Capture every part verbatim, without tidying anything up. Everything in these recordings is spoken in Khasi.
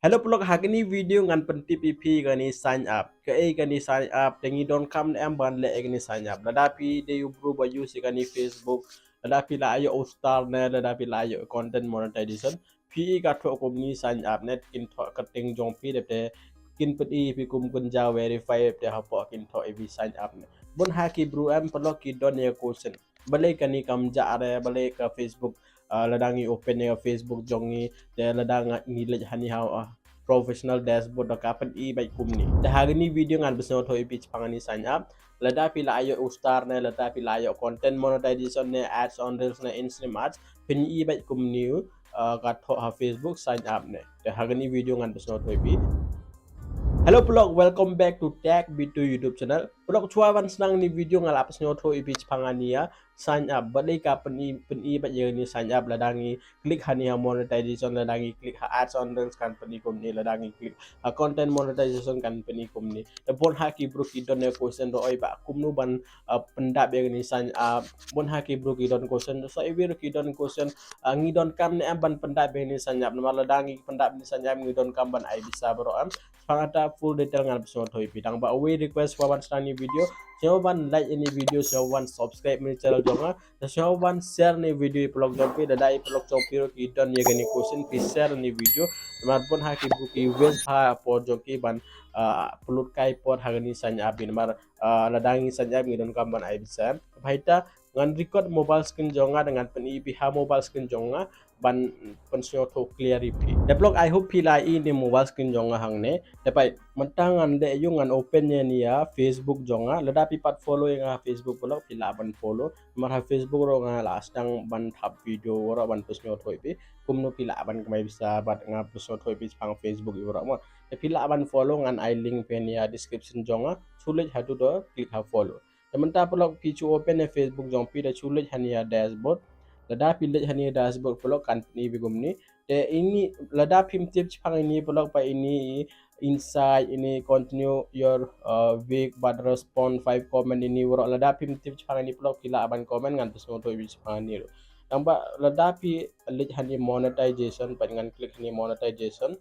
Hello paralok, ha kani video ngan pyntip ïa phi kani sign up. Kaei kani sign up, te ngi donkam ne em ban leh kani sign up. Lada phi dei u bru ba use kani Facebook, lada phi la ïoh u star ne, lada phi la ïoh content monetization, phi i ka thoh kumni sign up ne, kin thoh kyrteng jong phi, dep te kin pyni phi kum kin ja verify, dep te hapoh kin thoh ïa phi sign up ne. Bun ha ki bru em paralok ki don ïa question. Balei kani kam ja re, balei ka Facebook, ah, lada ngi open ïa Facebook jong ngi, te lada ngi leit hani ha, ah, professional dashboard da ka pyni beit kumni. Te ha kani video ngan pynsngewthuh ïa phi shaphang kani sign up. Lada phi la ïoh u star ne, lada phi la ïoh content monetization ne, ads on reels ne, in-stream ads, pyni beit kumni, ah, ka thoh ha Facebook sign up ne. Te ha kani video ngan pynsngewthuh ïa phi. Hello paralok, welcome back to Tech B two YouTube channel. Paralok, shuwa ban sdang kani video nga la pynsngewthuh ïa phi shaphang kani ïa sign up. Balei ka pyni, pyni beit ïa kani sign up, lada ngi click hani ha monetization, lada ngi click ha ads on reels kan pyni kumni, lada ngi click ha content monetization kan pyni kumni. Te bun ha ki bru ki don ïa question ruh, oi ba kumno ban, ah, pyndap ïa kani sign up. Bun ha ki bru ki don question, sa iwei ruh ki don question, ah, ngi donkam ne em ban pyndap ïa kani sign up. Namar lada ngi pyndap ïa kani sign up ngi donkam ban ai pisa baroh em. Shaphang kata full detail ngan pynsngewthuh ïa phi. Tang ba uwei request, shuwa ban sdang kani video, sngewbha ban like ïa kani video, sngewbha ban subscribe ïa kani channel jong nga, te sngewbha ban share ïa kani video ïa paralok jong phi. Lada ïa paralok jong phi ruh ki don ïa kani question, phi share ïa kani video. Namar bun ha ki bru ki waste bha por jong ki ban, ah, pynlut kai por ha kani sign up, namar, ah, lada ngi sign up ngi donkam ban ai pisa. Bad ita ngan record mobile screen jong nga da ngan pyni ïa phi ha mobile screen jong nga ban pynsngewthuh clear ïa phi. Te paralok, I hope phi la ïohi ïa kani mobile screen jong nga hangne. Te peit, mynta ngan leh ïa u, ngan open ïa kani ïa Facebook jong nga. Lada phi pat follow ïa nga ha Facebook paralok, phi lah ban follow. Namar ha Facebook ruh nga la sdang ban thap video baroh ban pynsngewthuh ïa phi kumno phi lah ban kamai pisa bad nga pynsngewthuh ïa phi shaphang Facebook ïa baroh mo. Te phi lah ban follow, ngan ai link phi ïa kani ïa description jong nga. Shu leit haduh da click ha follow. Te mynta paralok phi shu open ïa Facebook jong phi, da shu leit hani ïa dashboard. Lada phi leit hani ïa dashboard paralok kan pyni beit kumni. Te ini lada phim tip shaphang ini paralok, pat ini insight, ini continue your, uh, week bad respond five comment, ini baroh. Lada phim tip shaphang ini paralok phi lah ban comment, ngan pynsngewthuh ïa phi shaphang ini ruh. Tang ba lada phi leit hani monetization, pat ngan click hani monetization.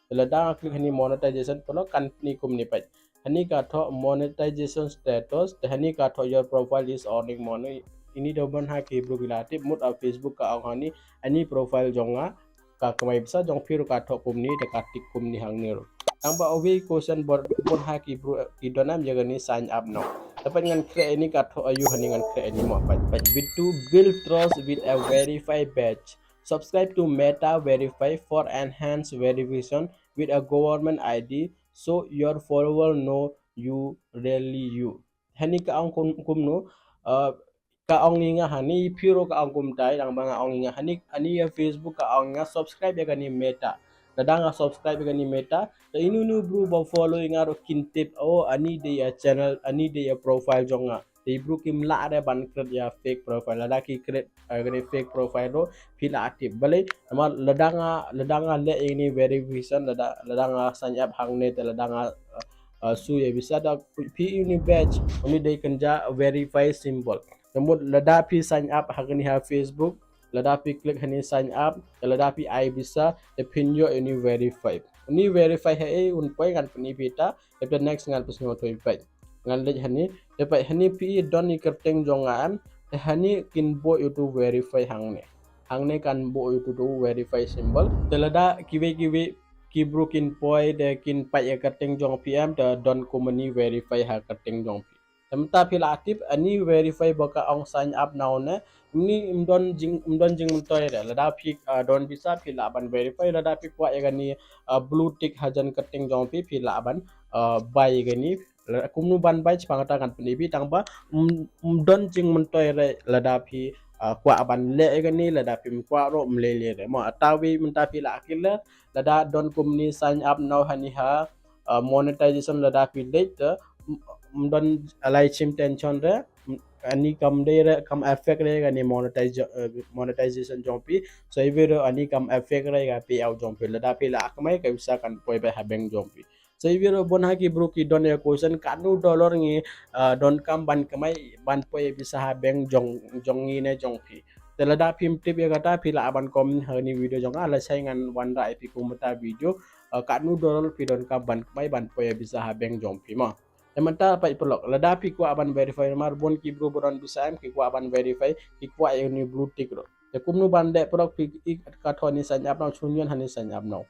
Lada nga click hani monetization paralok kan pyni kumni, peit. Hani ka thoh monetization status, te hani ka thoh your profile is earning money. Ini da bun ha ki bru ki la tip, mut ha Facebook ka ong hani, hani profile jong nga ka kamai pisa, jong phi ruh ka thoh kumni, te ka tick kumni hangne ruh. Tang ba uwei question ba bun ha ki bru ki don em ïa kani sign up now. Te peit ngan khreh ini ka thoh aïu hani, ngan khreh ini mo, peit, peit. With to build trust with a verified badge. Subscribe to Meta Verify for enhanced verification with a government I D, so your follower know you really you. Hani ka ong kum, kumno, uh, ka ong ïa nga hani, phi ruh ka ong kumtai, tang ba nga ong ïa nga hani, hani ïa Facebook ka ong ïa nga subscribe ïa kani Meta. Lada nga subscribe ïa kani Meta, te ino ino bru ba follow ïa nga ruh kin tip, oh, ani dei ïa channel, ani dei ïa profile jong nga. Te bru kim lah re ban create ïa fake profile. Lada ki create, eh, kani fake profile ruh phi lah tip. Balei? Namar lada nga, lada nga leh ïa ini verification, lada, lada nga sign up hangne, te lada nga, eh, eh, shu ïa pisa, da phi ïohi ini badge, uni dei kynja verify symbol. Te mut lada phi sign up ha kani ha Facebook, lada phi click hani sign up, te lada phi ai pisa, te phin ïoh ini verify. Ini verify ha ei, un poi ngan pyni phi ta, te next ngan pynsngewthuh ïa phi. Ngan leit hani, te peit hani phi i don i kyrteng jong nga em, te hani kin buh ïa utu verify hangne. Hangne kan buh ïa utu verify symbol. Te lada kiwei kiwei ki bru kin poi, te kin peit ïa kyrteng jong phi em, te don kumne verify ha kyrteng jong phi. Te mynta phi lah tip, ani verify ba ka ong sign up now ne, ini ym don jing, ym don jingmyntoi re. Lada phi, ah, don pisa phi lah ban verify, lada phi kwah ïa kani, ah, blue tick hajan kyrteng jong phi, phi lah ban, ah, buy ïa kani. La-, kumno ban buy shaphang kata ngan pyni phi, tang ba ym, ym don jingmyntoi re lada phi, ah, kwah ban leh ïa kani, lada phim kwah ruh ym lei lei re. Mo, ata wei mynta phi lah kila, lada don kumne sign up now hani ha, ah, monetization, lada phi leit te, ym, ym don lai shim tension re, ym, ani kam dei re, kam affect re kani monetize, eh, monetization jong phi. So iwei ruh ani kam affect re ka payout jong phi. Lada phi lah kamai ka pisa kan poi beit ha bank jong phi. So iwei ruh bun ha ki bru ki don ïa question, katno dollar ngi, ah, donkam ban kamai ban poi pisa ha bank jong, jong ngi ne jong phi. Te lada phim tip ïa kata phi lah ban comment ha kani video jong nga, lashai ngan wanrah ïa phi kum mynta video. uh, katno dollar phi donkam ban kmai ban poi ïa visa ha bank jong phi mo. Te mynta peit paralok, lada phi kwah ban verify, namar bun ki bru ba don visa em ki kwah ban verify, ki kwah ïa une u blue tick ruh. Te kumno ban leh paralok? Phi i ka thoh hani sign up now, shu ñion hani sign up now.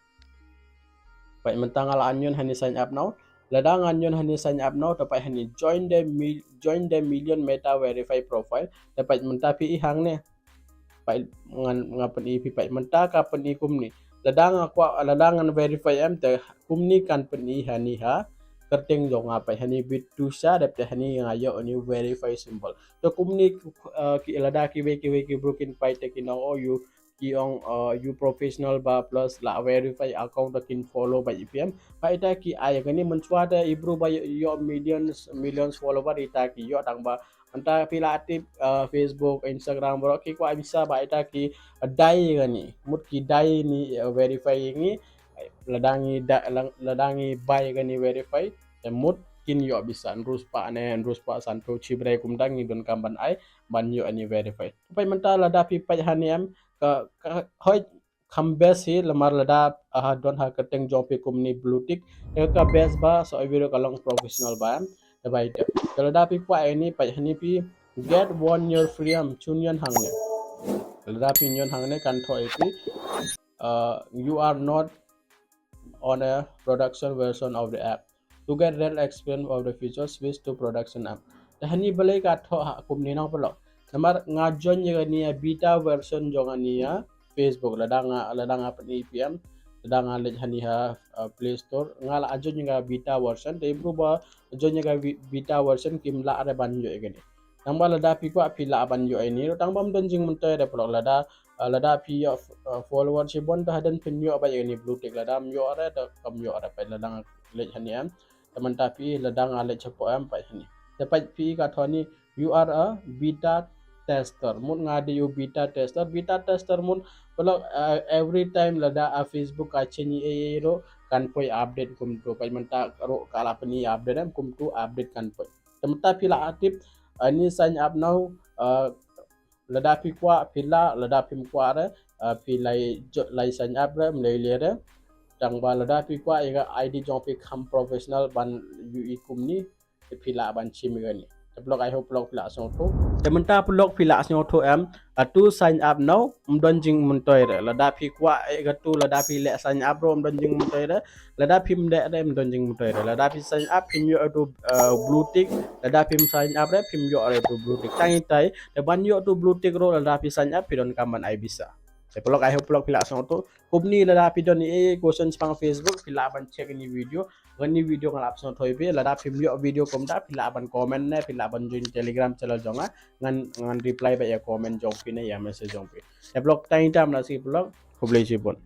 Peit mynta nga la ñion hani sign up now. Lada nga ñion hani sign up now, te peit hani join the mil-, join the million Meta verify profile. Te peit mynta phi i hangne. Peit ngan, nga pyni phi, peit mynta ka pyni kumne. Lada nga kwah, lada ngan verify em te kumne kan pyni hani ha kyrteng jong nga, peit hani bit tu sha, dep te hani nga ïoh une u verify symbol. Te kumne, uh, ki, lada kiwei kiwei ki bru kin peit te kin ong, oh, you, ki ong, uh, you professional ba plus la verify account, te kin follow ba i phi em. Peit te ki ai kane, mynshuwa te i bru ba ïoh, ïoh millions, millions follower ita ki ïoh, tang ba mynta phi la active, uh, Facebook, Instagram, baroh ki kwah visa ba ita ki, uh, dei kane. Mut ki dei ni, uh, verify ngi, lada ngi da, la-, lada ngi bai kane verify, te mut kin ïoh visa hynriew spah ne, hynriew spah sanphew, chibrei kumta ngi donkam ban ai ban ïoh ani verify. Peit mynta lada phi peit hani em, ka, ka, hoi, kam best hi, namar lada, ah, don ha kyrteng jong phi kumne blue tick, te ka best ba, so i video ka long professional ba em, te bai te. Te lada phi kwah ïa ini, peit hani phi, get one year free em, shu ñion hangne. Lada phi ñion hangne kan thoh ïa phi, uh, you are not on a production version of the app. To get real experience of the features, switch to production app. Te hani balei ka thoh ha kumne nong paralok? Namar nga join ïa kane ïa beta version jong kane ïa Facebook. Lada nga, lada nga pyni phi em, lada nga leit hani ha, uh, Play Store, nga la join ïa ka beta version. Te i bru ba join ïa ka bi-, beta version kim lah re ban ïoh ïa kane. Tang ba lada phi kwah phi lah ban ïoh ïa ini ruh, tang ba ym don jingmyntoi re paralok. Lada, uh, lada phi ïoh, uh, follower shibun te hadien phin ïoh ba ïa ini blue tick. Lada ym ïoh re te kam ïoh re, peit lada nga leit hani em. Te mynta phi, lada nga leit shapoh em, peit hani. Te peit phi ka thoh ni, you are a beta tester. Mut nga dei u beta tester, beta tester mut paralok, uh, every time lada, uh, Facebook ka change ei ei ruh kan poi update kumto. Peit mynta ruh ka la pyni update em, kumto update kan poi. Te mynta phi la active, uh, ini sign up now, uh, lada phi kwah phi lah, lada phim kwah re, uh, phi lai jo-, lai sign up re, ym lai leh re. Tang ba lada phi kwah ïa ka I D jong phi kham professional ban ïohi kumne, te phi lah ban shim ïa kane. Te paralok, I hope paralok phi lah sngewthuh. Te mynta paralok phi lah sngewthuh em, uh, to sign up now, ym don jingmyntoi re. Lada phi kwah ïa katu, lada phi leh sign up ruh ym don jingmyntoi re. Lada phim leh re ym don jingmyntoi re. Lada phi sign up phim ïoh ïa utu, uh, blue tick, lada phim sign up re phim ïoh re utu blue tick. Tang itai, te ban ïoh utu blue tick ruh lada phi sign up phi donkam ban ai visa. Te paralok, I hope paralok phi lah sngewthuh. Kumne lada phi don ei ei question shaphang Facebook phi lah ban check ini video. Kane video nga la pynsngewthuh ïa phi, lada phim ïoh video kumta phi lah ban comment ne phi lah ban join Telegram channel jong nga. Ngan, ngan reply beit ïa comment jong phi ne ïa message jong phi. Te paralok, tang itai, mynta shi paralok, khublei shibun.